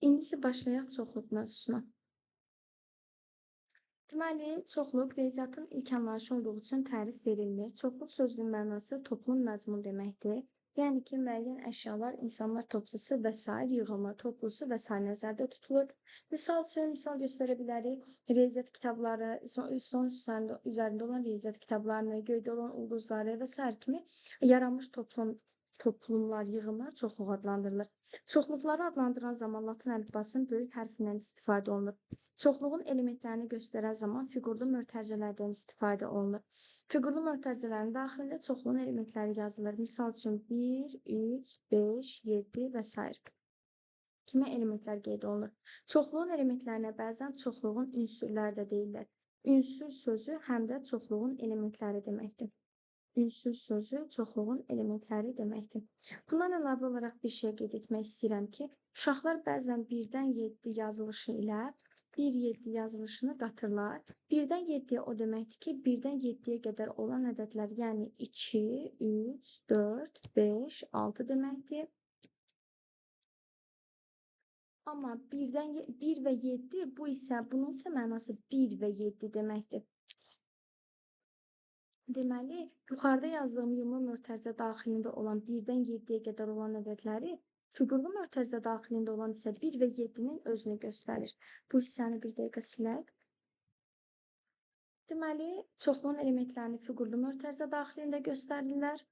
İndi isə başlayaq çoxluq mövzusuna. Deməli, çoxluq riyaziyyatın ilk anlayışı olduğu üçün tərif verilmir. Çoxluq sözünün mənası toplum məzmun deməkdir. Yəni ki, müəyyən əşyalar, insanlar toplusu və sair yığımı, toplusu və sair nəzərdə tutulur. Misal üçün, misal göstərə bilərik. Riyaziyyat kitabları, son üzərində olan riyaziyyat kitablarını, göydə olan ulduzları və sair kimi yaranmış toplumlar, yığımlar çoxluq adlandırılır. Çoxluqları adlandıran zaman latın əlifbasının böyük hərfindən istifadə olunur. Çoxluğun elementlərini göstərən zaman fiqurlu mötərizələrdən istifadə olunur. Fiqurlu mötərizələrin daxilində çoxluğun elementləri yazılır. Misal üçün 1, 3, 5, 7 və sair kimi elementlər qeyd olunur. Çoxluğun elementlərinə bəzən çoxluğun ünsürləri də deyirlər. Ünsür sözü həm də çoxluğun elementləri deməkdir. Ünsür sözü çoxluğun elementləri deməkdir. Bundan əlavə olaraq bir şey qeyd etmək istəyirəm ki, uşaqlar bəzən 1-dən 7 yazılışı ilə 1-7 yazılışını qatırlar. 1-dən 7-yə o deməkdir ki, 1-dən 7-yə qədər olan ədədlər, yəni 2, 3, 4, 5, 6 deməkdir. Amma 1 və 7, bu isə, bunun isə mənası 1 və 7 deməkdir. Deməli, yuxarıda yazdığım yumru mötərizə daxilində olan 1-dən 7-yə qədər olan ədədləri, fiqurlu mötərizə daxilində olan isə 1 və 7-nin özünü göstərir. Bu hissəni bir dəqiqə silək. Deməli, çoxluğun elementlərini fiqurlu mötərizə daxilində göstərirlər.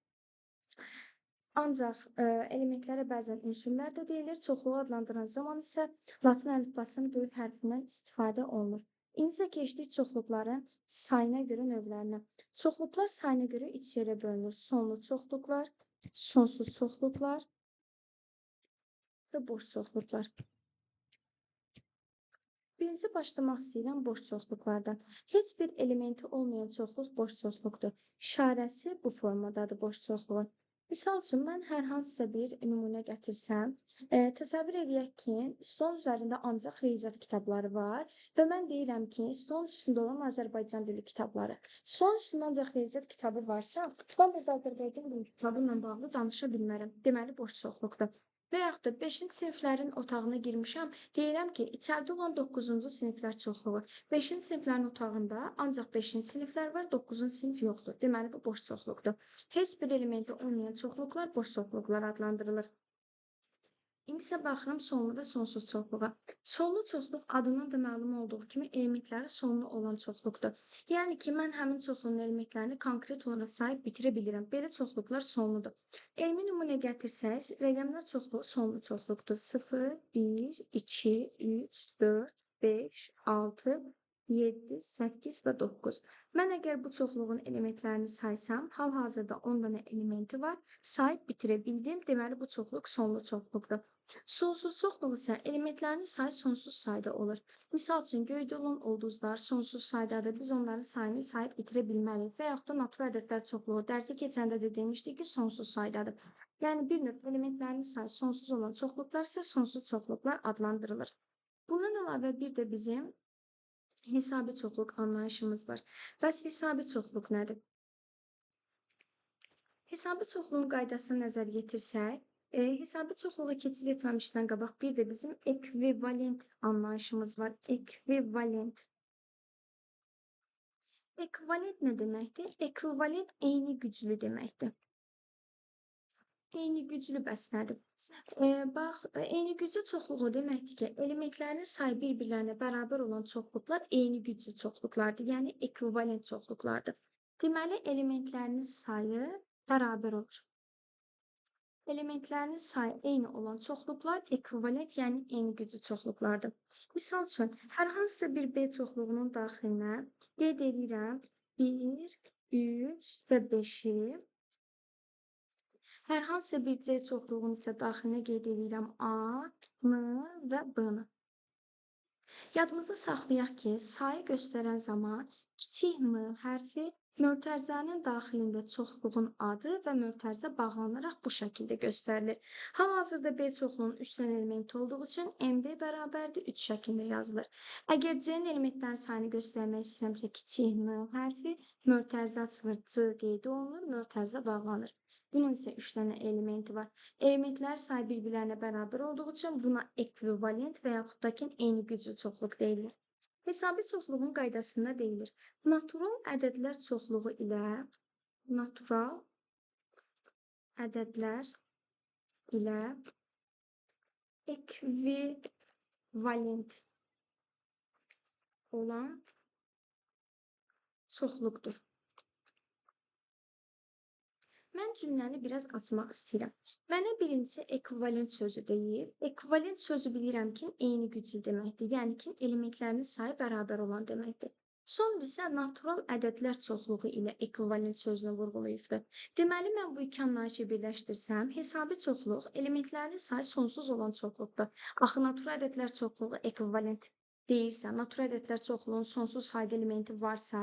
Ancaq elementlərə bəzən ünsürlər də deyilir. Çoxluğu adlandıran zaman isə latın əlifbasının böyük hərfindən istifadə olunur. İndi isə keçdik çoxluqların sayına görə növlərinə. Çoxluqlar sayına görə üç yerə bölünür. Sonlu çoxluqlar, sonsuz çoxluqlar və boş çoxluqlar. Birinci başlamaq istəyirəm boş çoxluqlardan. Heç bir elementi olmayan çoxluq boş çoxluqdur. İşarəsi bu formadadır boş çoxluğun. Misal üçün, mən hər hansısa bir nümunə gətirsəm, təsəvvür eləyək ki, stolun üzərində ancaq riyaziyyat kitabları var və mən deyirəm ki, stolun üstündə olan Azərbaycan dili kitabları. Stolun üstündə ancaq riyaziyyat kitabı varsa, mən bu Azərbaycan dili kitabı ilə bağlı danışa bilmərəm. Deməli, boş çoxluqdur. Və yaxud da 5-ci siniflərin otağına girmişəm, deyirəm ki, içəridə olan 9-cu siniflər çoxluğu. 5-ci siniflərin otağında ancaq 5-ci siniflər var, 9-cu sinif yoxdur. Deməli, bu boş çoxluqdur. Heç bir elementi olmayan çoxluqlar boş çoxluqlar adlandırılır. İndi isə baxıram sonlu və sonsuz çoxluğa. Sonlu çoxluq adından da məlum olduğu kimi elementləri sonlu olan çoxluqdur. Yəni ki, mən həmin çoxluğun elementlərini konkret olaraq sayıb bitirə bilirəm. Belə çoxluqlar sonludur. Elmi nümunə gətirsək, rəqəmlər çoxluğu sonlu çoxluqdur. 0, 1, 2, 3, 4, 5, 6, 7, 8 və 9. Mən əgər bu çoxluğun elementlərini saysam, hal-hazırda 10 dənə elementi var. Sayıb bitirə bildim. Deməli, bu çoxluq sonlu çoxluqdur. Sonsuz çoxluq isə elementlərinin sayı sonsuz sayda olur. Misal üçün, göydə olan ulduzlar sonsuz saydadır. Biz onların sayını sayıb bitirə bilmərik. Və yaxud da natural ədədlər çoxluğu dərsə keçəndə də demişdik ki, sonsuz saydadır. Yəni, bir növ elementlərinin sayı sonsuz olan çoxluqlar isə sonsuz çoxluqlar adlandırılır. Bundan əlavə bir də bizim hesabi çoxluq anlayışımız var. Bəs hesabi çoxluq nədir? Hesabi çoxluğun qaydasına nəzər yetirsək, hesabi çoxluğa keçid etməmişdən qabaq bir də bizim ekvivalent anlayışımız var. Ekvivalent. Ekvivalent nə deməkdir? Ekvivalent eyni güclü deməkdir. Eyni güclü bəs nədir? Bax, eyni güclü çoxluq o deməkdir ki, elementlərinin sayı bir-birlərinə bərabər olan çoxluqlar eyni güclü çoxluqlardır. Yəni, ekvivalent çoxluqlardır. Deməli, elementlərinin sayı bərabər olur. Elementlərinin sayı eyni olan çoxluqlar ekvivalent, yəni eyni güclü çoxluqlardır. Misal üçün, hər hansısa bir B çoxluğunun daxilinə qeyd edirəm 1, 3 və 5-i. Hər hansısa bir C çoxluğunun isə daxilinə qeyd edirəm A, N və B-ni. Yadımızda saxlayaq ki, sayı göstərən zaman kiçik N hərfi Mötərizənin daxilində çoxluğun adı və mötərizə bağlanaraq bu şəkildə göstərilir. Hal-hazırda B çoxluğunun 3 dənə elementi olduğu üçün MB bərabərdir 3 şəklində yazılır. Əgər C-nin elementlərinin sayını göstərmək istəyirəmsə, kiçik N hərfi, mötərizə açılır, C qeyd olunur, mötərizə bağlanır. Bunun isə 3 dənə elementi var. Elementlər sayı bir-birlərinə bərabər olduğu üçün buna ekvivalent və yaxud da ki, eyni güclü çoxluq deyilir. Hesabi çoxluğun qaydasında deyilir. Natural ədədlər çoxluğu ilə ekvivalent olan çoxluqdur. Mən cümləni biraz açmaq istəyirəm. Mənə birincisi ekvivalent sözü deyir. Ekvivalent sözü bilirəm ki, eyni güclü deməkdir. Yəni ki, elementlərinin sayı bərabər olan deməkdir. Sonra isə natural ədədlər çoxluğu ilə ekvivalent sözünü vurğulayıbdır. Deməli, mən bu iki anlayışı birləşdirsəm, hesabi çoxluq elementlərinin sayı sonsuz olan çoxluqdur. Axı, natural ədədlər çoxluğu ekvivalent deyirsə, natural ədədlər çoxluğunun sonsuz sayda elementi varsa,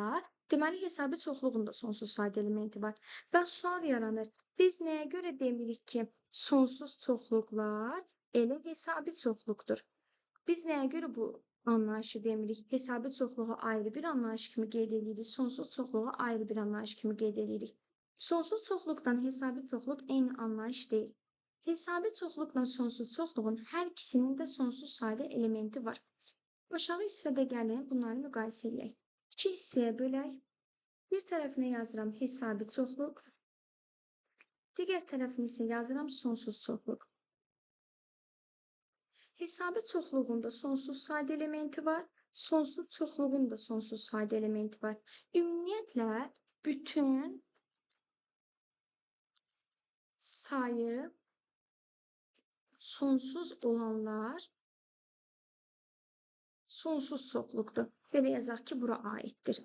deməli, hesabi çoxluğun da sonsuz sayda elementi var. Və sual yaranır. Biz nəyə görə demirik ki, sonsuz çoxluqlar elə hesabi çoxluqdur? Biz nəyə görə bu anlayışı demirik? Hesabi çoxluğu ayrı bir anlayış kimi qeyd edirik, sonsuz çoxluğu ayrı bir anlayış kimi qeyd edirik. Sonsuz çoxluqdan hesabi çoxluq eyni anlayış deyil. Hesabi çoxluqla sonsuz çoxluğun hər ikisinin də sonsuz sayda elementi var. Aşağı hissədə gəlin, bunları müqayisə edək. İki hissəyə bölək. Bir tərəfinə yazıram hesabi çoxluq, digər tərəfini isə yazıram sonsuz çoxluq. Hesabi çoxluğunda sonsuz sayda elementi var, sonsuz çoxluğun da sonsuz sayda elementi var. Ümumiyyətlə, bütün sayı sonsuz olanlar sonsuz çoxluqdur. Belə yazaq ki, bura aiddir.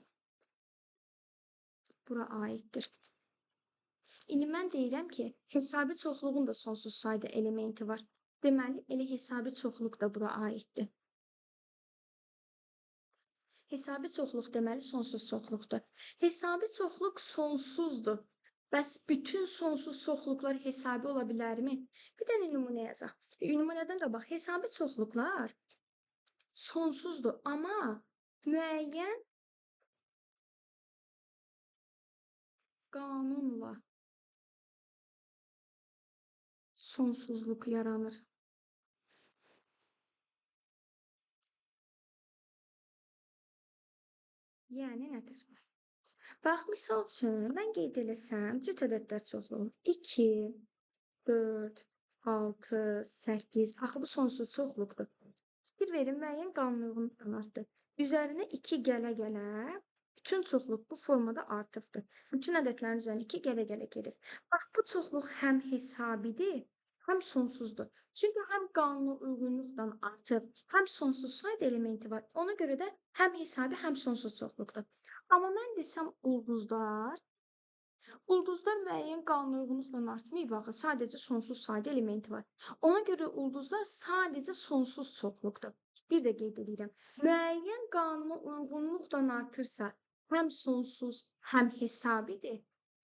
Bura aiddir. İndi mən deyirəm ki, hesabi çoxluğun da sonsuz sayda elementi var. Deməli, elə hesabi çoxluq da bura aiddir. Hesabi çoxluq deməli sonsuz çoxluqdur. Hesabi çoxluq sonsuzdur. Bəs bütün sonsuz çoxluqlar hesabi ola bilərmi? Bir dənə nümunə yazaq. Nümunədən qabaq hesabi çoxluqlar sonsuzdur, amma müəyyən qanunla sonsuzluq yaranır. Yəni nədir? Bax, misal üçün, mən qeyd eləsəm, cüt ədədlər çoxluğu 2, 4, 6, 8, axı bu sonsuz çoxluqdur. Fikir verin, müəyyən qanunluğundan artdı. Üzərinə 2 gələ-gələ bütün çoxluq bu formada artıbdır. Bütün ədədlərin üzərinə 2 gələ-gələ gedir. Bax, bu çoxluq həm hesabidir, həm sonsuzdur. Çünki həm qanuna uyğunluqla artıb, həm sonsuz sayda elementi var. Ona görə də həm hesabi, həm sonsuz çoxluqdur. Amma mən desəm ulduzlar, ulduzlar müəyyən qanuna uyğunluqla artmayıb axı, sadəcə sonsuz sayda elementi var. Ona görə ulduzlar sadəcə sonsuz çoxluqdur. Bir də qeyd edirəm, müəyyən qanuna uyğunluqla artırsa, həm sonsuz, həm hesabidir.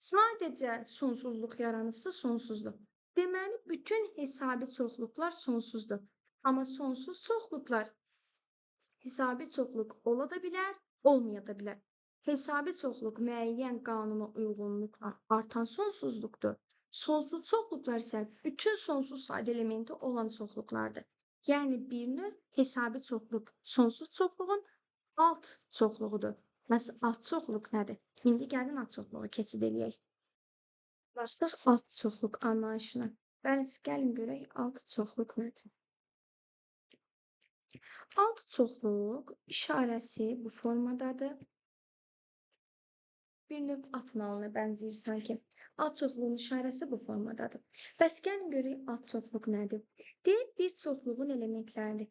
Sadəcə sonsuzluq yaranıbsa sonsuzdur. Deməli, bütün hesabi çoxluqlar sonsuzdur. Amma sonsuz çoxluqlar hesabi çoxluq ola da bilər, olmaya da bilər. Hesabi çoxluq müəyyən qanuna uyğunluqla artan sonsuzluqdur. Sonsuz çoxluqlar isə bütün sonsuz sayda elementi olan çoxluqlardır. Yəni, bir növ hesabi çoxluq sonsuz çoxluğun alt çoxluğudur. Bəs alt çoxluq nədir? İndi gəlin alt çoxluğa keçid eləyək. Başlıq alt çoxluq anlayışına. Bəli, gəlin görək alt çoxluq nədir? Alt çoxluq işarəsi bu formadadır. Bir növ at nalına bənzəyir sanki. Alt çoxluğun işarəsi bu formadadır. Bəs gəlin görək alt çoxluq nədir? Deyir, bir çoxluğun elementləri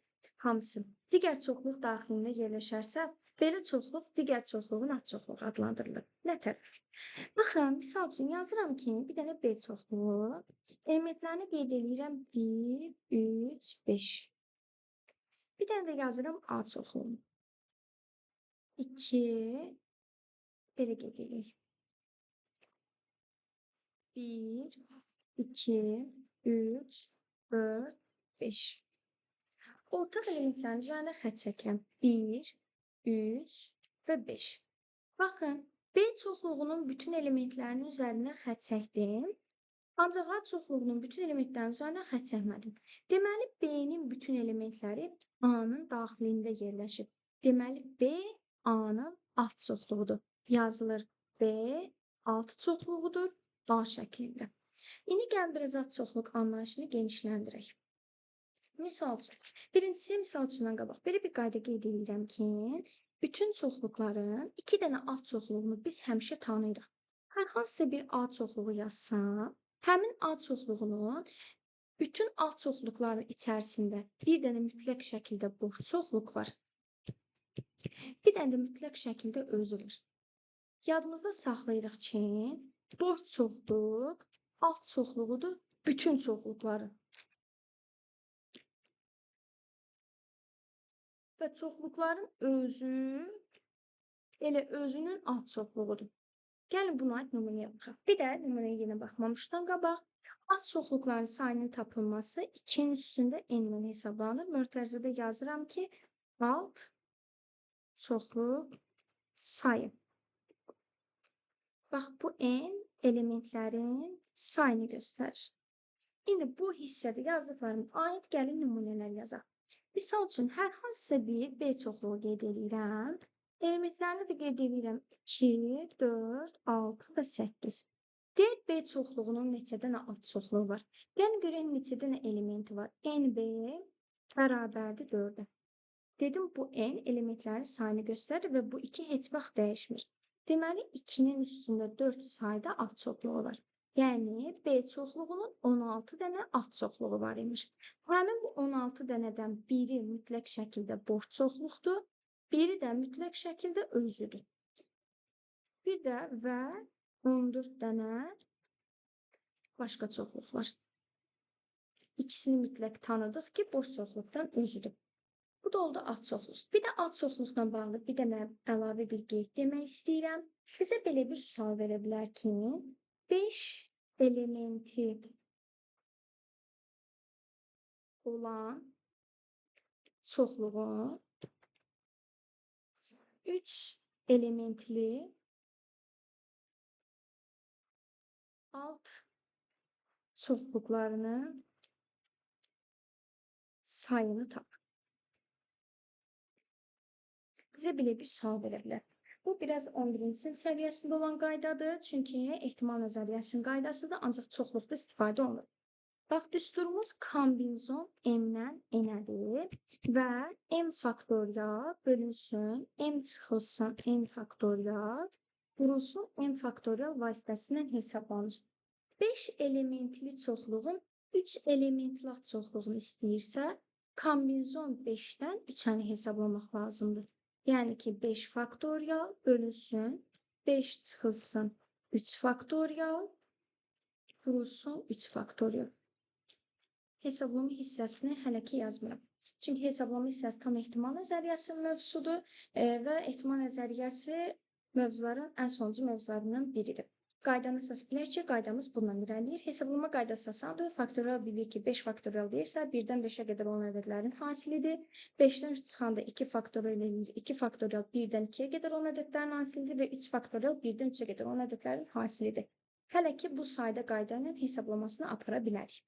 hamısı digər çoxluq daxilində yerləşərsə, belə çoxluq digər çoxluğun alt çoxluğu adlandırılır. Nətər? Baxın, misal üçün yazıram ki, bir dənə B çoxluğu. Elementlərini qeyd eləyirəm 1, 3, 5. Bir dənə də yazıram A çoxluğunu. 2, belə qeyd eləyək. 1, 2, 3, 4, 5. Ortaq elementlərin üzərinə xətt çəkirəm. 1, 3 və 5. Baxın, B çoxluğunun bütün elementlərinin üzərinə xətt çəkdim. Ancaq A çoxluğunun bütün elementlərinin üzərinə xətt çəkmədim. Deməli, B-nin bütün elementləri A-nın daxilində yerləşir. Deməli, B A-nın alt çoxluğudur. Yazılır B alt çoxluğudur A şəklində. İndi gəlin biraz alt çoxluq anlayışını genişləndirək. Misal üçün, birincisi misal üçündən qabaq belə bir qayda qeyd edirəm ki, bütün çoxluqların 2 dənə alt çoxluğunu biz həmişə tanıyırıq. Hər hansısa bir A çoxluğu yazsam, həmin A çoxluğunun bütün alt çoxluqların içərisində bir dənə mütləq şəkildə boş çoxluq var. Bir dənə də mütləq şəkildə özü var. Yadımızda saxlayırıq ki, boş çoxluq alt çoxluğudur bütün çoxluqların. Və çoxluqların özü elə özünün alt çoxluğudur. Gəlin buna aid nümunəyə baxaq. Bir də nümunəyə yenə baxmamışdan qabaq, alt çoxluqların sayının tapılması 2-nin üstündə n-lə hesablanır. Mötərizədə yazıram ki, alt çoxluq sayı. Bax, bu n elementlərin sayını göstərir. İndi bu hissədə yazdıqlarıma aid gəlin nümunələr yazaq. Misal üçün, hər hansısa bir B çoxluğu qeyd edirəm. Elementlərini də qeyd edirəm 2, 4, 6 və 8. Deyək, B çoxluğunun neçə dənə alt çoxluğu var? Gəlin görək neçə dənə elementi var. NB bərabərdir 4-ə. Dedim, bu N elementlərin sayını göstərir və bu 2 heç vaxt dəyişmir. Deməli, 2-nin üstündə 4 sayda alt çoxluğu var. Yəni, B çoxluğunun 16 dənə alt çoxluğu var imiş. Həmin bu 16 dənədən biri mütləq şəkildə boş çoxluqdur, biri də mütləq şəkildə özüdür. Bir də və 14 dənə başqa çoxluq var. İkisini mütləq tanıdıq ki, boş çoxluqdan özüdür. Bu da oldu alt çoxluq. Bir də alt çoxluqla bağlı bir dənə əlavə bir qeyd demək istəyirəm. Bizə belə bir sual verə bilər ki, 5 elementi olan çoxluğun 3 elementli alt çoxluqlarının sayını tap. Bizə belə bir sual verə bilər. Bu biraz 11-ci sinif səviyyəsində olan qaydadır. Çünki ehtimal nəzəriyyəsinin qaydasıdır, ancaq çoxluqda istifadə olunur. Bax, düsturumuz kombinzon m-dən n-ədir və m faktorial bölünsün, m çıxılsın n faktorial, vurulsun m faktorial vasitəsilə hesablanır. 5 elementli çoxluğun 3 elementli alt çoxluğunu istəyirsə, kombinzon 5-dən 3-əni hesablamaq lazımdır. Yəni ki, 5 faktorial bölünsün, 5 çıxılsın 3 faktorial, vurulsun 3 faktorial. Hesablama hissəsini hələ ki yazmıram. Çünki hesablama hissəsi tam ehtimal nəzəriyyəsi mövzusudur və ehtimal nəzəriyyəsi mövzuların ən sonuncu mövzularından biridir. Qaydanı əsas bilək ki, qaydamız bundan irəliləyir. Hesablama qaydası asandır. Faktorial bilir ki, 5 faktorial deyirsə, 1-dən 5-ə qədər olan ədədlərin hasilidir. 5-dən 3 çıxanda 2 faktorial eləyir. 2 faktorial 1-dən 2-yə qədər olan ədədlərin hasilidir və 3 faktorial 1-dən 3-ə qədər olan ədədlərin hasilidir. Hələ ki, bu sayda qayda ilə hesablamasını apara bilərik.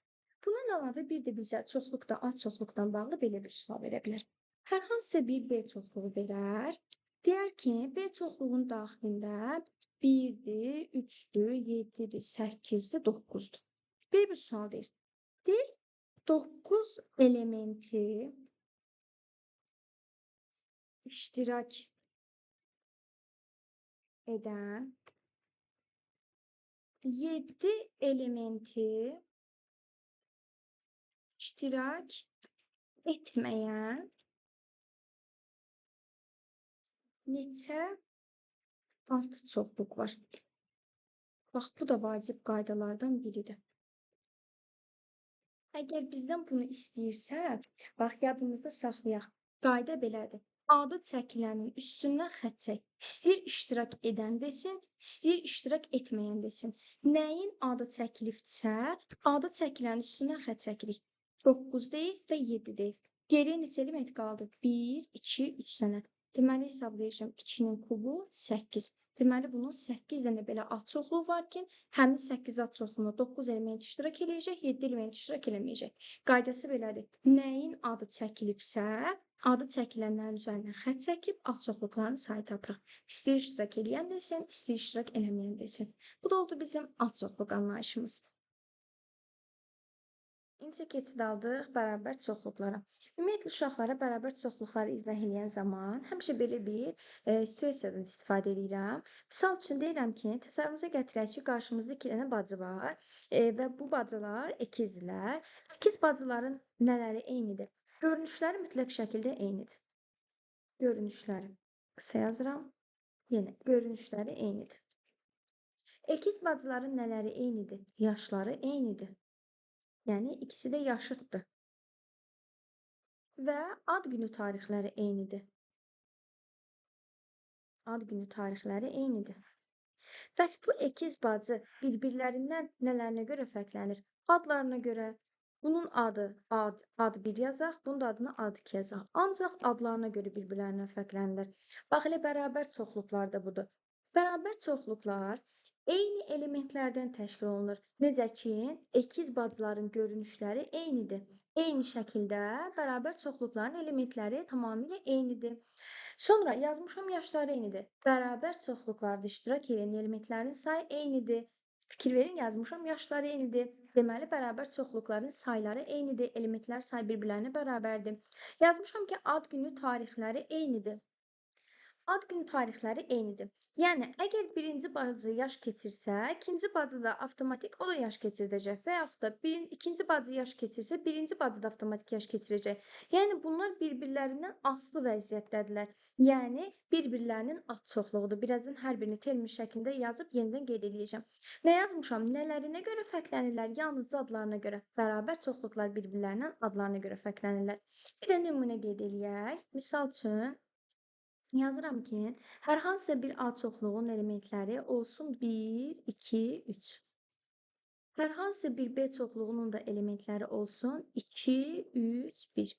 Bundan əlavə bir də bizə çoxluqda, alt çoxluqdan bağlı belə bir sual verə bilər. Hər hansısa bir B çoxluğu verər. Deyər ki, B çoxluğunun daxilində 1-dir, 3-dür, 7-dir, 8-dir, 9-dur. Belə bir sual deyir. Deyir, 9 elementi iştirak edən 7 elementi iştirak etməyən neçə alt çoxluq var? Bax, bu da vacib qaydalardan biridir. Əgər bizdən bunu istəyirsə, bax, yadımızda saxlayaq. Qayda belədir. Adı çəkilənin üstündən xətt çək. İstəyir iştirak edən desin, istəyir iştirak etməyən desin. Nəyin adı çəkilibdirsə, adı çəkilənin üstündən xətt çəkirik. 9 deyik və 7 deyik. Geriyə neçə element qaldı? 1, 2, 3 dənə. Deməli, hesablayacağam. 2-nin kubu 8. Deməli, bunun 8 dənə belə ad çoxluğu var ki, həmin 8 ad çoxluğuna 9 element iştirak eləyəcək, 7 element iştirak eləməyəcək. Qaydası belədir. Nəyin adı çəkilibsə, adı çəkilənlərin üzərindən xətt çəkib ad çoxluqlarının sayı tapırıq. İstəyir iştirak eləyən desin, istəyir iştirak eləməyən desin. Bu da oldu bizim ad çoxluq anlayışımız. İndi keçid aldıq bərabər çoxluqlara. Ümumiyyətlə, uşaqlara bərabər çoxluqları izah eləyən zaman həmişə belə bir situasiyadan istifadə eləyirəm. Misal üçün deyirəm ki, təsəvvürümüzə gətirək ki, qarşımızda 2 dənə bacı var və bu bacılar əkizdirlər. Əkiz bacıların nələri eynidir? Görünüşləri mütləq şəkildə eynidir. Görünüşləri. Qısa yazıram. Yenə görünüşləri eynidir. Əkiz bacıların nələri eynidir? Yaşları eynidir. Yəni, ikisi də yaşıddır. Və ad günü tarixləri eynidir. Ad günü tarixləri eynidir. Bəs bu əkiz bacı bir-birlərindən nələrinə görə fərqlənir? Adlarına görə. Bunun adı ad 1 yazaq, bunun da adını ad 2 yazaq. Ancaq adlarına görə bir-birlərindən fərqlənirlər. Bax, elə bərabər çoxluqlar da budur. Bərabər çoxluqlar eyni elementlərdən təşkil olunur. Necə ki, əkiz bacıların görünüşləri eynidir. Eyni şəkildə bərabər çoxluqların elementləri tamamilə eynidir. Sonra yazmışam yaşları eynidir. Bərabər çoxluqlarda iştirak edən elementlərin sayı eynidir. Fikir verin, yazmışam yaşları eynidir. Deməli, bərabər çoxluqların sayları eynidir. Elementlər sayı bir-birlərinə bərabərdir. Yazmışam ki, ad günü tarixləri eynidir. Ad günü tarixləri eynidir. Yəni, əgər birinci bacı yaş keçirsə, ikinci bacı da avtomatik o da yaş keçirdəcək və yaxud da ikinci bacı yaş keçirsə, birinci bacı da avtomatik yaş keçirəcək. Yəni, bunlar bir-birlərindən asılı vəziyyətdədirlər. Yəni, bir-birlərinin ad çoxluğudur. Birazdan hər birini termin şəklində yazıb yenidən qeyd eləyəcəm. Nə yazmışam? Nələrinə görə fərqlənirlər? Yalnızca adlarına görə. Bərabər çoxluqlar bir-birlərindən adlarına görə fərqlənirlər. Bir də nümunə qeyd eləyək. Misal üçün, yazıram ki, hər hansısa bir A çoxluğunun elementləri olsun 1, 2, 3. Hər hansısa bir B çoxluğunun da elementləri olsun 2, 3, 1.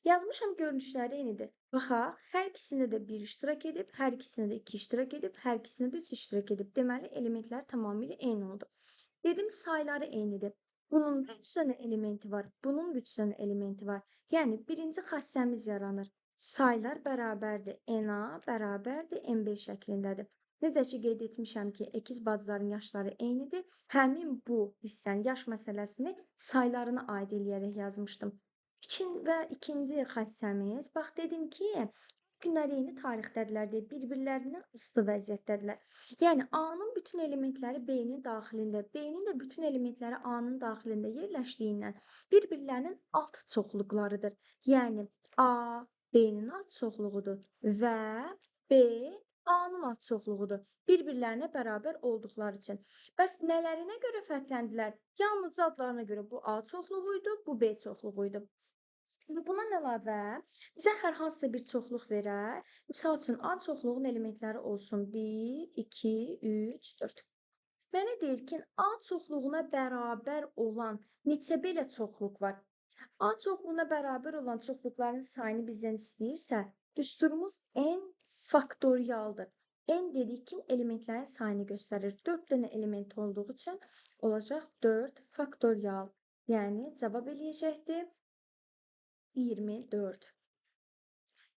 Yazmışam görünüşləri eynidir. Baxaq, hər ikisində də 1 iştirak edib, hər ikisində də 2 iştirak edib, hər ikisində də 3 iştirak edib. Deməli, elementlər tamamilə eyni oldu. Dedim, sayları eynidir. Bunun da 3 dənə elementi var, bunun da 3 dənə elementi var. Yəni, birinci xassəmiz yaranır. Saylar bərabərdir. NA bərabərdir, NB şəklindədir. Necə ki, qeyd etmişəm ki, əkiz bacıların yaşları eynidir. Həmin bu hissənin yaş məsələsini saylarına aid eləyərək yazmışdım. Və ikinci xassəmiz, bax dedim ki, günləri eyni tarixdədirlər deyə bir-birlərindən asılı vəziyyətdədirlər. Yəni, A-nın bütün elementləri B-nin daxilində, B-nin də bütün elementləri A-nın daxilində yerləşdiyindən bir-birlərinin alt çoxluqlarıdır. Yəni, A, B-nin ad çoxluğudur və B, A-nın ad çoxluğudur. Bir-birlərinə bərabər olduqları üçün. Bəs nələrinə görə fərqləndilər? Yalnızca adlarına görə bu A çoxluğu idi, bu B çoxluğu idi. Və bundan əlavə bizə hər hansısa bir çoxluq verər. Misal üçün, A çoxluğunun elementləri olsun 1, 2, 3, 4. Mənə deyir ki, A çoxluğuna bərabər olan neçə belə çoxluq var? A çoxluğuna bərabər olan çoxluqların sayını bizdən istəyirsə, düsturumuz n faktorialdır. N dedik ki, elementlərin sayını göstərir. 4 dənə element olduğu üçün olacaq 4 faktorial. Yəni, cavab eləyəcəkdir 24.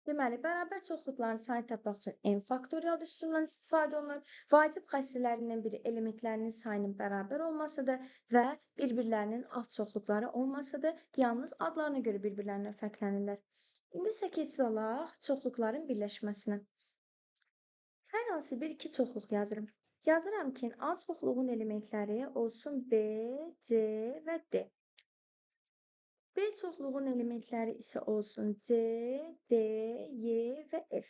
Deməli, bərabər çoxluqların sayını tapmaq üçün n faktorial düsturundan istifadə olunur. Vacib xassələrindən biri elementlərinin sayının bərabər olmasıdır və bir-birlərinin alt çoxluqları olmasıdır. Yalnız adlarına görə bir-birlərindən fərqlənirlər. İndi isə keçid alaq çoxluqların birləşməsinə. Hər hansı bir iki çoxluq yazıram. Yazıram ki, A çoxluğun elementləri olsun B, C və D. B çoxluğun elementləri isə olsun C, D, Y və F.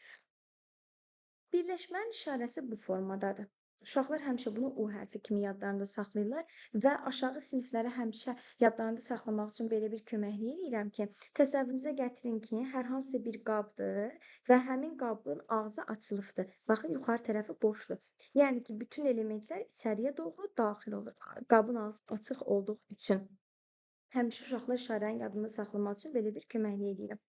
Birləşmənin işarəsi bu formadadır. Uşaqlar həmişə bunu U hərfi kimi yadlarında saxlayırlar və aşağı siniflərə həmişə yadlarında saxlamaq üçün belə bir köməklik eləyirəm ki, təsəvvürünüzə gətirin ki, hər hansısa bir qabdır və həmin qabın ağzı açılıbdır. Baxın, yuxarı tərəfi boşdur. Yəni ki, bütün elementlər içəriyə doğru daxil olur. Qabın ağzı açıq olduğu üçün. Həmişə uşaqlar işarənin yadında saxlamaq üçün belə bir köməklik eləyirəm.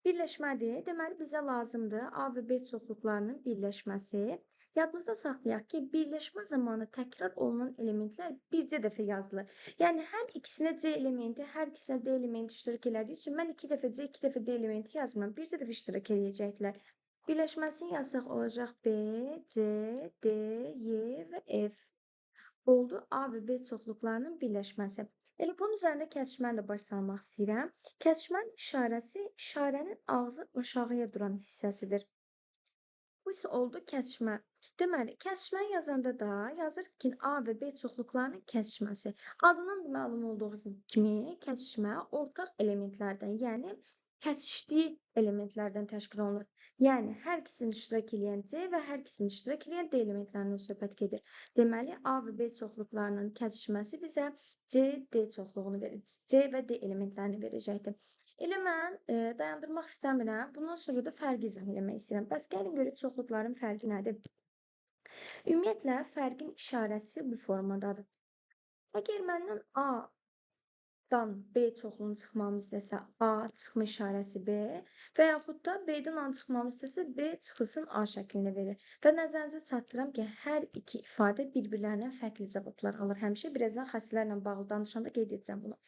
Birləşmədir. Deməli, bizə lazımdır A və B çoxluqlarının birləşməsi. Yadımızda saxlayaq ki, birləşmə zamanı təkrar olunan elementlər bircə dəfə yazılır. Yəni, hər ikisinə C elementi, hər ikisinə D elementi iştirak elədiyi üçün mən 2 dəfə C, 2 dəfə D elementi yazmıram. Bircə dəfə iştirak eləyəcəklər. Birləşməsini yazsaq olacaq B, C, D, Y və F. Oldu A və B çoxluqlarının birləşməsi. Elə bunun üzərində kəsişməni də baş salmaq istəyirəm. Kəsişmənin işarəsi işarənin ağzı aşağıya duran hissəsidir. Bu isə oldu kəsişmə. Deməli, kəsişməni yazanda da yazır ki, A və B çoxluqlarının kəsişməsi. Adından da məlum olduğu kimi kəsişmə ortaq elementlərdən, yəni kəsişdiyi elementlərdən təşkil olunur. Yəni, hər ikisini iştirak eləyən C və hər ikisini iştirak eləyən D elementlərindən söhbət gedir. Deməli, A və B çoxluqlarının kəsişməsi bizə C, D çoxluğunu verir. C və D elementlərini verəcəkdir. Elə mən dayandırmaq istəmirəm. Bundan sonra da fərqi izah eləmək istəyirəm. Bəs gəlin görək çoxluqların fərqi nədir? Ümumiyyətlə, fərqin işarəsi bu formadadır. Əgər məndən A-dan B çoxluğunu çıxmamı istəsə, A çıxma işarəsi B və yaxud da B-dən A çıxmamı istəsə, B çıxılsın A şəklində verir. Və nəzərinizə çatdıram ki, hər iki ifadə bir-birlərindən fərqli cavablar alır. Həmişə birazdan xassələrlə bağlı danışanda qeyd edəcəm bunu.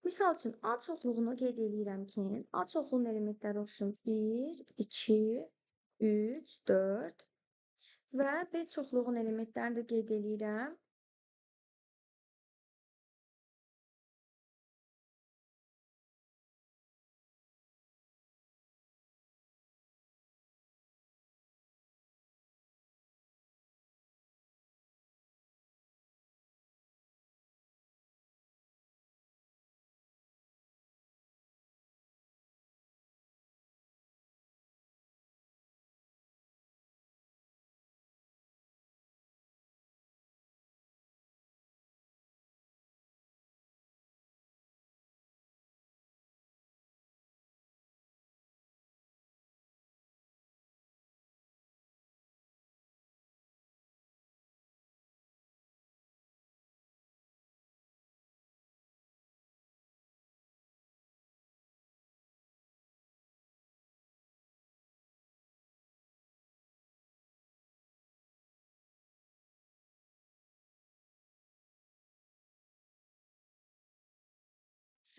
Misal üçün, A çoxluğunu qeyd eləyirəm ki, A çoxluğunun elementləri olsun 1, 2, 3, 4 və B çoxluğunun elementlərini də qeyd eləyirəm.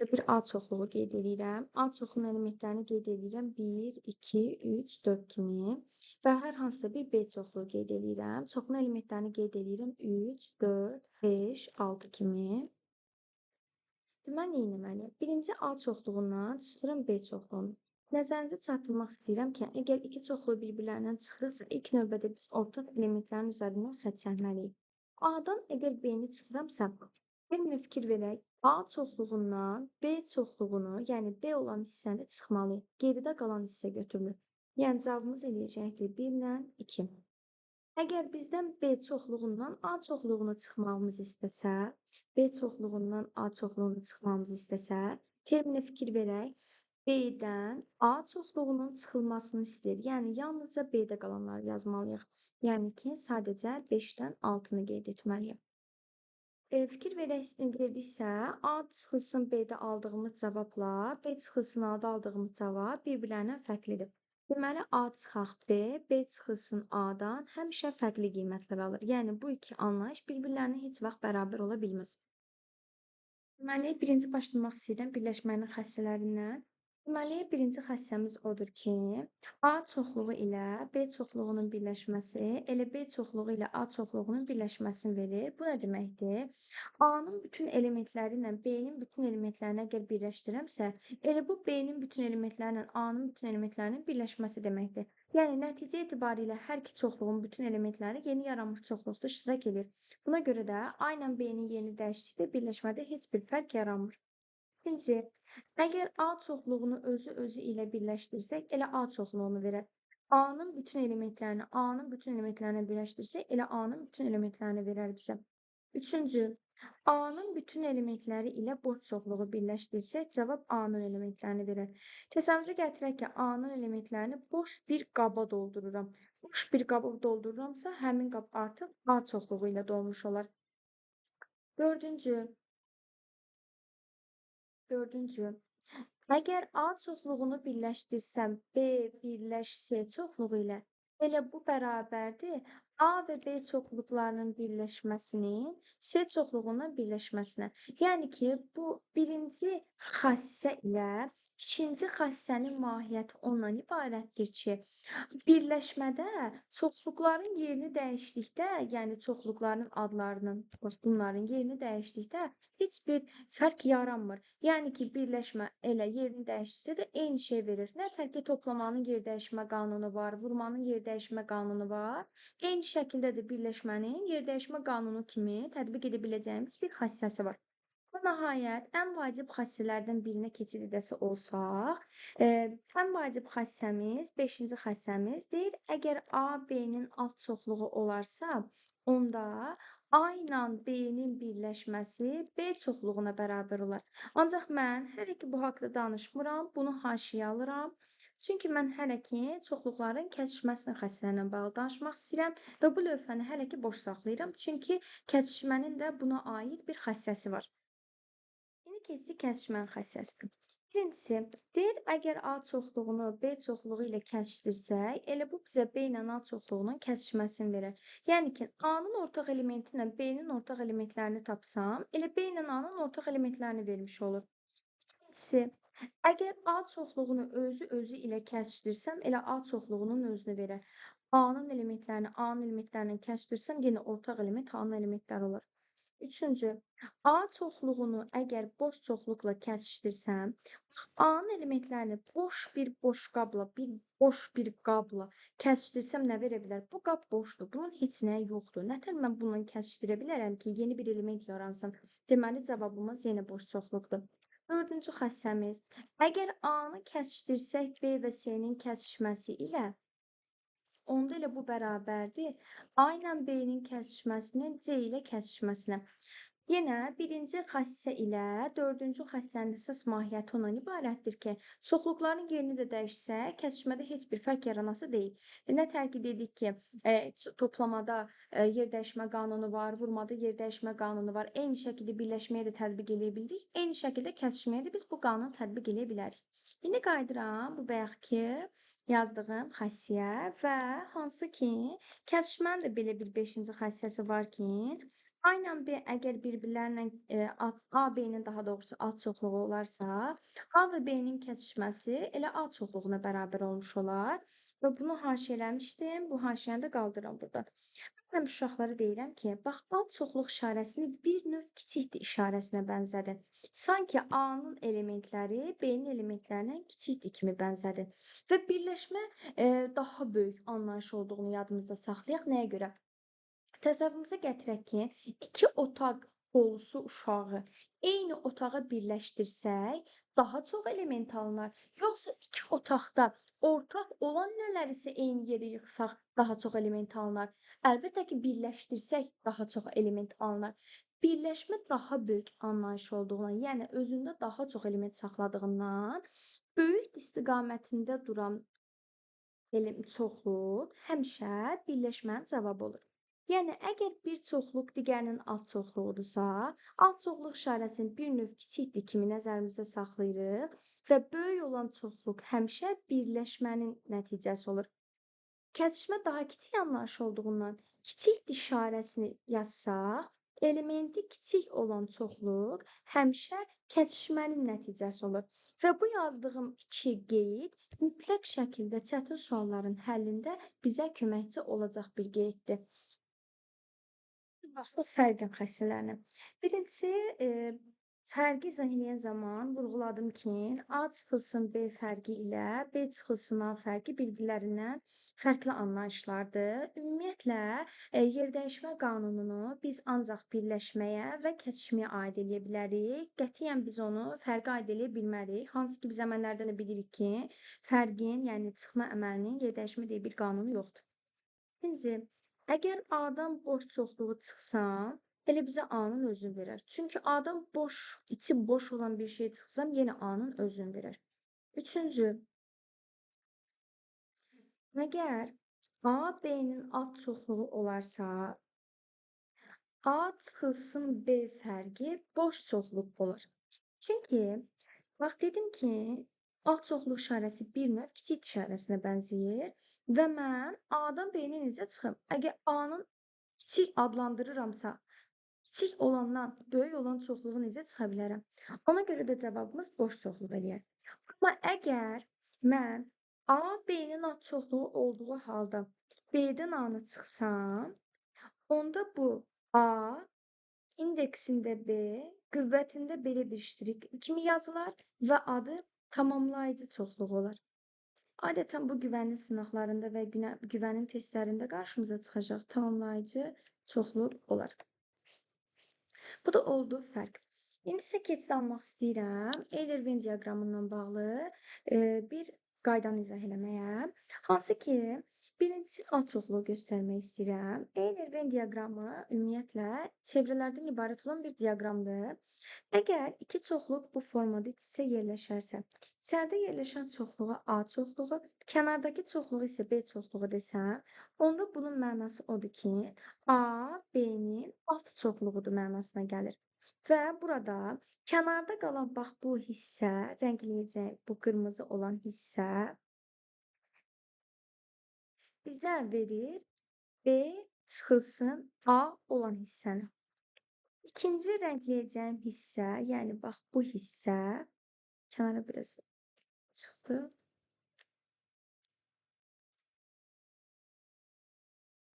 Bir A çoxluğu qeyd eləyirəm. A çoxluğunun elementlərini qeyd eləyirəm. 1, 2, 3, 4 kimi və hər hansısa bir B çoxluğu qeyd eləyirəm. Çoxluğun elementlərini qeyd eləyirəm. 3, 4, 5, 6 kimi. Deməli, nə etməliyəm? Birinci A çoxluğundan çıxıram B çoxluğunu. Nəzərinizə çatdırmaq istəyirəm ki, əgər iki çoxluğu bir-birlərindən çıxırıqsa, ilk növbədə biz ortaq elementlərin üzərindən xətt çəkməliyik. A-dan əgər B-ni çıxıramsa, bir fikir verək. A çoxluğundan B çoxluğunu, yəni B olan hissəni çıxmalıyıq. Geridə qalan hissə götürülür. Yəni cavabımız eləyəcəkdir 1 ilə 2. Əgər bizdən B çoxluğundan A çoxluğunu çıxmağımızı istəsə, B çoxluğundan A çoxluğunu çıxmağımızı istəsə, terminə fikir verək. B-dən A çoxluğunun çıxılmasını istəyir. Yəni yalnızca B-də qalanları yazmalıyıq. Yəni ki, sadəcə 5-dən 6-nı qeyd etməliyik. Fikir verdiksə, A çıxılsın B-də aldığımız cavabla B çıxılsın A-da aldığımız cavab bir-birlərindən fərqlidir. Deməli, A çıxaq B, B çıxılsın A-dan həmişə fərqli qiymətlər alır. Yəni, bu iki anlayış bir-birlərinə heç vaxt bərabər ola bilməz. Deməli, birinci başlamaq istəyirəm birləşmənin xassələrindən. Deməli, birinci xassəmiz odur ki, A çoxluğu ilə B çoxluğunun birləşməsi elə B çoxluğu ilə A çoxluğunun birləşməsini verir. Bu nə deməkdir? A-nın bütün elementləri ilə B-nin bütün elementlərini əgər birləşdirəmsə, elə bu B-nin bütün elementləri ilə A-nın bütün elementlərinin birləşməsi deməkdir. Yəni, nəticə etibarilə hər iki çoxluğun bütün elementləri yeni yaranmış çoxluqda iştirak edir. Buna görə də A ilə B-nin yerini dəyişdikdə birləşmədə heç bir fərq yaranmır. İkinci, əgər A çoxluğunu özü-özü ilə birləşdirsək, elə A çoxluğunu verər. A-nın bütün elementlərini A-nın bütün elementlərinə birləşdirsək, elə A-nın bütün elementlərini verər bizə. Üçüncü, A-nın bütün elementləri ilə boş çoxluğu birləşdirsək, cavab A-nın elementlərini verər. Təsəvvürünüzə gətirək ki, A-nın elementlərini boş bir qaba doldururam. Boş bir qaba doldururamsa, həmin qab artıq A çoxluğu ilə dolmuş olar. Dördüncü, əgər A çoxluğunu birləşdirsəm, B birləş C çoxluğu ilə, elə bu bərabərdir A və B çoxluqlarının birləşməsinin C çoxluğundan birləşməsinə. Yəni ki, bu birinci xassə ilə ikinci xassənin mahiyyəti ondan ibarətdir ki, birləşmədə çoxluqların yerini dəyişdikdə, yəni çoxluqların adlarının, bunların yerini dəyişdikdə heç bir fərq yaranmır. Yəni ki, birləşmə elə yerini dəyişdikdə də eyni şey verir. Nə tər ki, toplamanın yer dəyişmə qanunu var, vurmanın yer dəyişmə qanunu var. Eyni şəkildə də birləşmənin yer dəyişmə qanunu kimi tətbiq edə biləcəyimiz bir xassəsi var. Və nəhayət, ən vacib xassələrdən birinə keçid edəsi olsaq, ən vacib xassəmiz, 5-ci xassəmiz deyir, əgər A, B-nin alt çoxluğu olarsa, onda A ilə B-nin birləşməsi B çoxluğuna bərabər olar. Ancaq mən hələ ki bu haqda danışmıram, bunu haşiyə alıram. Çünki mən hələ ki çoxluqların kəsişməsinin xassələrlə bağlı danışmaq istəyirəm və bu lövhəni hələ ki boş saxlayıram. Çünki kəsişmənin də buna aid bir xassəsi var. İndi keçdik kəsişmənin xassəsinə. Birincisi, deyir, əgər A çoxluğunu B çoxluğu ilə kəsişdirsək, elə bu bizə B ilə A çoxluğunun kəsişməsini verər. Yəni ki, A-nın ortaq elementi ilə B-nin ortaq elementlərini tapsam, elə B ilə A-nın ortaq elementlərini vermiş olur. İkincisi, əgər A çoxluğunu özü-özü ilə kəsişdirsəm, elə A çoxluğunun özünü verər. A-nın elementlərini A-nın elementlərini kəsişdirsəm, yenə ortaq element A-nın elementləri olar. Üçüncü, A çoxluğunu əgər boş çoxluqla kəsişdirsəm, bax, A-nın elementlərini boş bir boş qabla, bir boş bir qabla kəsişdirsəm nə verə bilər? Bu qab boşdur, bunun heç nəyi yoxdur. Nətər mən bununla kəsişdirə bilərəm ki, yeni bir element yaransın? Deməli, cavabımız yenə boş çoxluqdur. Dördüncü xassəmiz, əgər A-nı kəsişdirsək B və C-nin kəsişməsi ilə, onda elə bu bərabərdir A ilə B-nin kəsişməsinin C ilə kəsişməsinə. Yenə birinci xassə ilə dördüncü xassənin əsas mahiyyəti ondan ibarətdir ki, çoxluqların yerini də dəyişsək, kəsişmədə heç bir fərq yaranası deyil. Nə tər ki dedik ki, toplamada yer dəyişmə qanunu var, vurmada yer dəyişmə qanunu var. Eyni şəkildə birləşməyə də tətbiq eləyə bildik. Eyni şəkildə kəsişməyə də biz bu qanunu tətbiq eləyə bilərik. İndi qayıdıram bu bayaqki yazdığım xassiyə və hansı ki, kəsişmənin də belə bir 5-ci xassəsi var ki, A ilə B əgər bir-birlərlə A, B-nin daha doğrusu alt çoxluğu olarsa, A və B-nin kəsişməsi elə A çoxluğuna bərabər olmuş olar. Və bunu haşiyələmişdim. Bu haşiyəni də qaldırıram buradan. Mən uşaqlara deyirəm ki, bax, alt çoxluq işarəsini bir növ kiçikdir işarəsinə bənzədin. Sanki A-nın elementləri B-nin elementlərindən kiçikdir kimi bənzədin. Və birləşmə daha böyük anlayış olduğunu yadımızda saxlayaq. Nəyə görə? Təsəvvürümüzə gətirək ki, iki otaq dolusu uşağı eyni otağa birləşdirsək, daha çox element alınar. Yoxsa iki otaqda ortaq olan nələr isə eyni yerə yığsaq, daha çox element alınar. Əlbəttə ki, birləşdirsək, daha çox element alınar. Birləşmə daha böyük anlayış olduğundan, yəni özündə daha çox element saxladığından, böyük istiqamətində duran çoxluq həmişə birləşmənin cavabı olur. Yəni, əgər bir çoxluq digərinin alt çoxluğudursa, alt çoxluq işarəsini bir növ kiçikdir kimi nəzərimizdə saxlayırıq və böyük olan çoxluq həmişə birləşmənin nəticəsi olur. Kəsişmə daha kiçik anlayış olduğundan kiçikdir işarəsini yazsaq, elementi kiçik olan çoxluq həmişə kəsişmənin nəticəsi olur. Və bu yazdığım iki qeyd mütləq şəkildə çətin sualların həllində bizə köməkçi olacaq bir qeyddir. Baxdıq fərqin xassələrinə. Birincisi, Fərqi izah eləyən zaman vurğuladım ki, A çıxılsın B fərqi ilə B çıxılsın A fərqi bir-birlərindən fərqli anlayışlardır. Ümumiyyətlə, yerdəyişmə qanununu biz ancaq birləşməyə və kəsişməyə aid eləyə bilərik. Qətiyyən biz onu fərqə aid eləyə bilmərik. Hansı ki, biz əməllərdən də bilirik ki, fərqin, yəni çıxma əməlinin yerdəyişmə deyə bir qanunu yoxdur. İkinci, əgər A-dan boş çoxluğu çıxsa, elə bizə A-nın özünü verər. Çünki A-dan boş, içi boş olan bir şey çıxsam, yenə A-nın özünü verər. Üçüncü, əgər A, B-nin alt çoxluğu olarsa, A çıxılsın B fərqi boş çoxluq olar. Çünki, bax dedim ki, alt çoxluq işarəsi bir növ kiçik işarəsinə bənzəyir və mən A-dan B-ni necə çıxım? Əgər A-nın kiçik adlandırıramsa, kiçik olandan böyük olan çoxluğu necə çıxa bilərəm? Ona görə də cavabımız boş çoxluq eləyər. Amma əgər mən A, B-nin alt çoxluğu olduğu halda B-dən A-nı çıxsam, onda bu A, indeksində B, qüvvətində belə bir ştrik kimi yazılar və adı tamamlayıcı çoxluq olar. Adətən bu güvənin sınaqlarında və güvənin testlərində qarşımıza çıxacaq tamamlayıcı çoxluq olar. Bu da oldu fərq. İndi isə keçid almaq istəyirəm Euler-Venn diaqramından bağlı bir qaydanı izah eləməyə. Hansı ki, birincisi alt çoxluğu göstərmək istəyirəm. Euler-Venn diaqramı ümumiyyətlə çevrələrdən ibarət olan bir diaqramdır. Əgər iki çoxluq bu formada iç-içə yerləşərsə, içəridə yerləşən çoxluğa A çoxluğu, kənardakı çoxluğu isə B çoxluğu desəm, onda bunun mənası odur ki, A, B-nin alt çoxluğudur mənasına gəlir. Və burada kənarda qalan bax bu hissə, rəngləyəcəyim bu qırmızı olan hissə bizə verir B çıxılsın A olan hissəni. İkinci rəngləyəcəyim hissə, yəni bax bu hissə, kənara biraz çıxdı.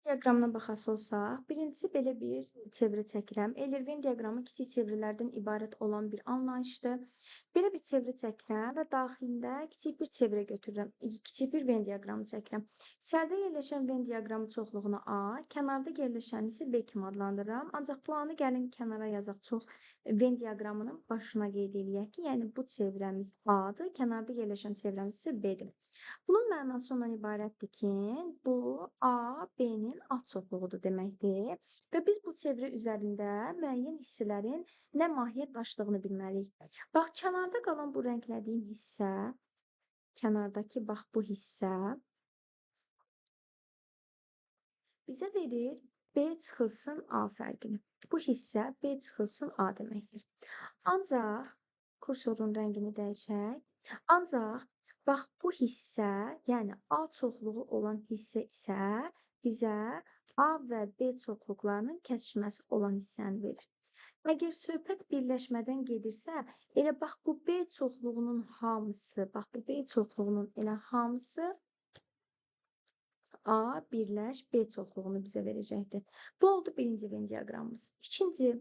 Diaqramına baxası olsaq, birincisi belə bir çevrə çəkirəm. Euler-Venn diaqramı kiçik çevrələrdən ibarət olan bir anlayışdır. Belə bir çevrə çəkirəm və daxilində kiçik bir çevrə götürürəm. Kiçik bir Venn diaqramı çəkirəm. İçəridə yerləşən Venn diaqramı çoxluğunu A, kənarda yerləşəni isə B kimi adlandırıram. Ancaq bu anı gəlin kənara yazaq, çox Venn diaqramının başına qeyd eləyək ki, yəni bu çevrəmiz A-dır, kənarda yerləşən çevrəmiz isə B-dir. Bunun mənası ondan ibarətdir ki, bu A, B-nin alt çoxluğudur deməkdir və biz bu çevrə üzərində müəyyən hissələrin nə mahiyyət daşıdığını bilməliyik. Bax, kənarda qalan bu rənglədiyim hissə, kənardakı bax bu hissə bizə verir B çıxılsın A fərqini. Bu hissə B çıxılsın A deməkdir. Ancaq kursorun rəngini dəyişək. Ancaq bax bu hissə, yəni A çoxluğu olan hissə isə bizə A və B çoxluqlarının kəsişməsi olan hissəni verir. Əgər söhbət birləşmədən gedirsə, elə bax bu B çoxluğunun hamısı, bax bu B çoxluğunun elə hamısı A birləş B çoxluğunu bizə verəcəkdir. Bu oldu birinci Venn diaqramımız. İkinci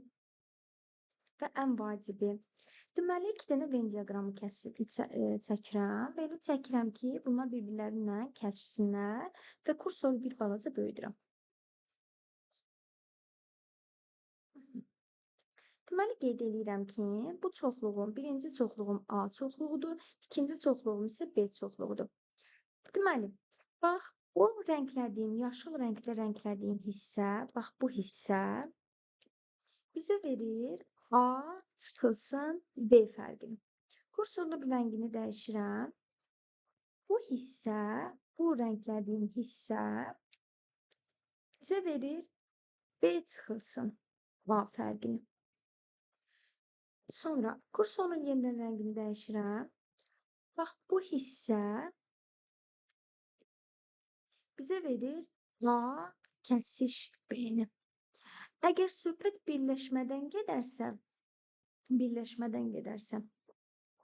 və ən vacibi. Deməli, iki dənə Venn diaqramı çəkirəm və elə çəkirəm ki, bunlar bir-birlərinlə kəsişsinlər və kursoru bir balaca böyüdürəm. Deməli, qeyd eləyirəm ki, bu çoxluğum, birinci çoxluğum A çoxluğudur, ikinci çoxluğum isə B çoxluğudur. Deməli, bax, bu rənglədiyim, yaşıl rəngdə rənglədiyim hissə, bax bu hissə bizə verir A çıxılsın B fərqini. Kursorun rəngini dəyişirəm. Bu hissə, bu rənglədiyim hissə bizə verir B çıxılsın A fərqini. Sonra kursorun yenidən rəngini dəyişirəm. Bax, bu hissə bizə verir A kəsiş B-ni. Əgər söhbət birləşmədən gedərsə,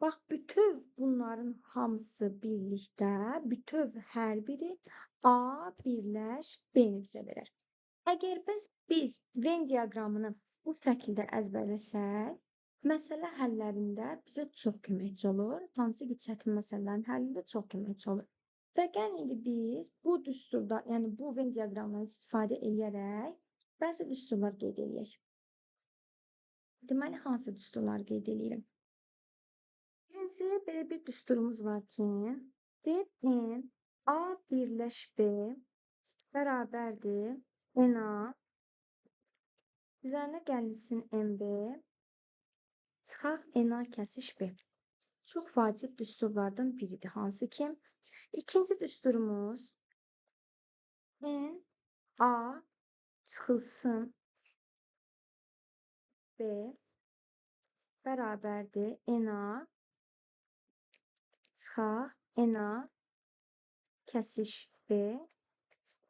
bax, bütöv bunların hamısı birlikdə, bütöv hər biri A birləş B-ni bizə verər. Əgər biz Venn diaqramını bu şəkildə əzbərləsək, Məsələ həllərində bizə çox köməkçi olur. Hansı ki, çətin məsələlərin həllində çox köməkçi olur. Və gəlin indi biz bu düsturda, yəni bu Venn diaqramından istifadə eləyərək bəzi düsturlar qeyd eləyək. Deməli, hansı düsturları qeyd eləyirəm? Birinci, belə bir düsturumuz var ki, deyir N, A birləş B bərabərdir NA, üzərinə gəlinsin MB, çıxaq NA kəsiş B. Çox vacib düsturlardan biridir, hansı ki, ikinci düsturumuz N, A çıxılsın B bərabərdir NA, çıxaq NA kəsiş B.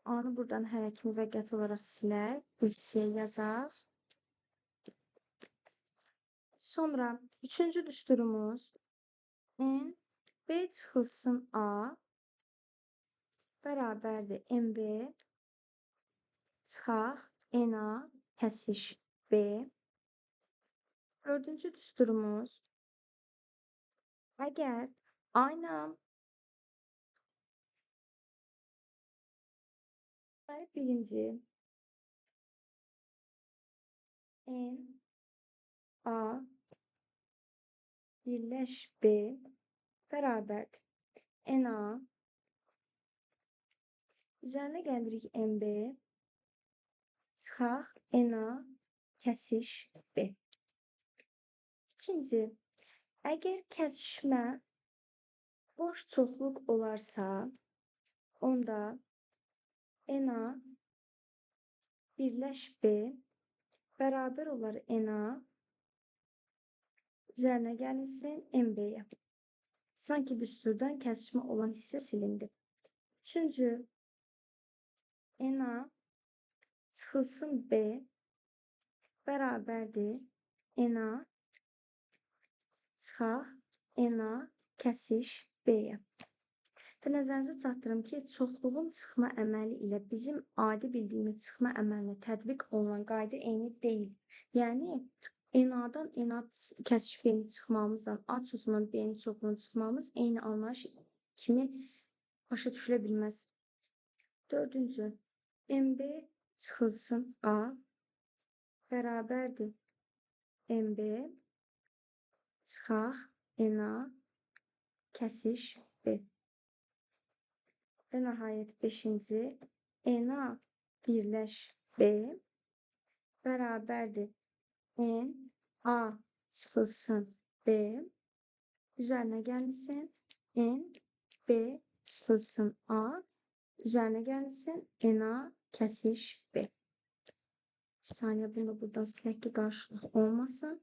A-nı buradan hərək müvəqqəti olaraq silək, bu hissəyə yazaq. Sonra üçüncü düsturumuz N, B çıxılsın A bərabərdir MB, çıxaq NA kəsiş B. Dördüncü düsturumuz, əgər A ilə birinci N, A birləş B bərabərdir NA, üzərinə gəlirik MB, çıxaq NA kəsiş B. İkinci, əgər kəsişmə boş çoxluq olarsa, onda NA birləş B bərabər olar NA, üzərinə gəlinsin MB-yə. Sanki düsturdan kəsişmə olan hissə silindi. Üçüncü, NA çıxılsın B bərabərdir NA, çıxaq NA kəsiş B-yə. Və nəzərinizə çatdırım ki, çoxluğun çıxma əməli ilə bizim adi bildiyimiz çıxma əməlinə tətbiq olunan qayda eyni deyil. Yəni, NA-dan NA kəsiş B-ni çıxmamızla A çoxluğundan B-nin çoxluğunu çıxmamız eyni anlayış kimi başa düşülə bilməz. Dördüncü, MB çıxılsın A bərabərdir MB, çıxaq NA kəsiş B. Və nəhayət beşinci, NA birləş B bərabərdir N, A çıxılsın B, üzərinə gəlinsin N, B çıxılsın A, üzərinə gəlinsin NA kəsiş B. Bir saniyə, bunu da buradan silək ki, qarşılıq olmasın.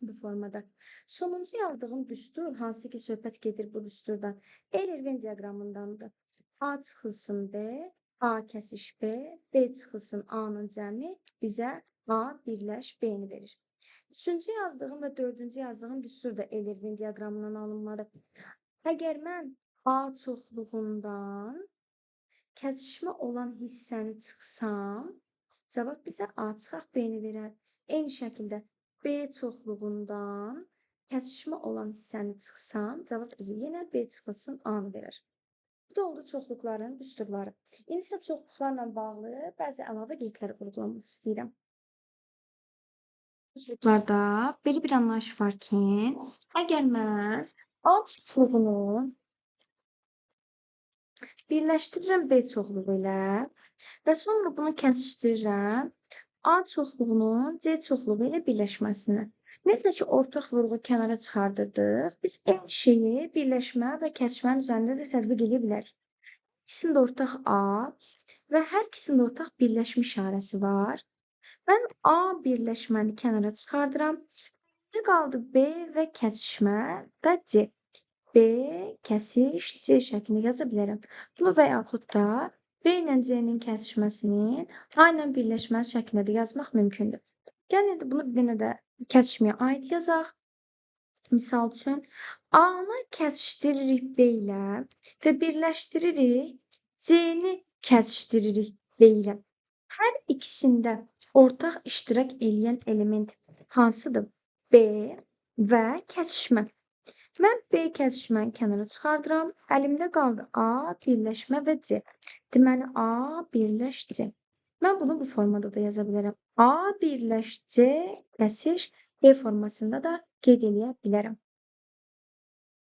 Bu formada. Sonuncu yazdığım düstur, hansı ki söhbət gedir bu düsturdan, Euler-Venn diaqramındandır. A çıxılsın B, A kəsiş B, B çıxılsın A-nın cəmi bizə A birləş B-ni verir. Üçüncü yazdığım və dördüncü yazdığım düstur da Euler-Venn diaqramından alınmalı. Əgər mən A çoxluğundan kəsişmə olan hissəni çıxsam, cavab bizə A çıxaq B-ni verər. Eyni şəkildə B çoxluğundan kəsişmə olan hissəni çıxsam, cavab bizə yenə B çıxılsın A-nı verər. Bu da oldu çoxluqların düsturları. İndi isə çoxluqlarla bağlı bəzi əlavə qeydləri vurğulamaq istəyirəm. Çoxluqlarda belə bir anlayış var ki, əgər mən A çoxluğunu birləşdirirəm B çoxluğu ilə və sonra bunu kəsişdirirəm A çoxluğunun C çoxluğu ilə birləşməsinə. Necə ki, ortaq vurğu kənara çıxardırdıq, biz eyni şeyi birləşmə və kəsişmənin üzərində də tətbiq edə bilərik. İkisində ortaq A və hər ikisində ortaq birləşmə işarəsi var. Mən A birləşməni kənara çıxardıram. Ne qaldı? B və kəsişmə və C. B kəsiş C şəklində yaza bilərəm. Bunu və yaxud da B ilə C-nin kəsişməsinin A ilə birləşməsi şəklində də yazmaq mümkündür. Gəlin indi bunu bir dənə də kəsişməyə aid yazaq. Misal üçün, A-nı kəsişdiririk B ilə və birləşdiririk, C-ni kəsişdiririk B ilə. Hər ikisində ortaq iştirak eləyən element hansıdır? B və kəsişmə. Mən B kəsişməni kənara çıxardıram. Əlimdə qaldı A, birləşmə və C. Deməli, A birləş C. Mən bunu bu formada da yaza bilərəm. A birləş C kəsiş B formasında da qeyd eləyə bilərəm.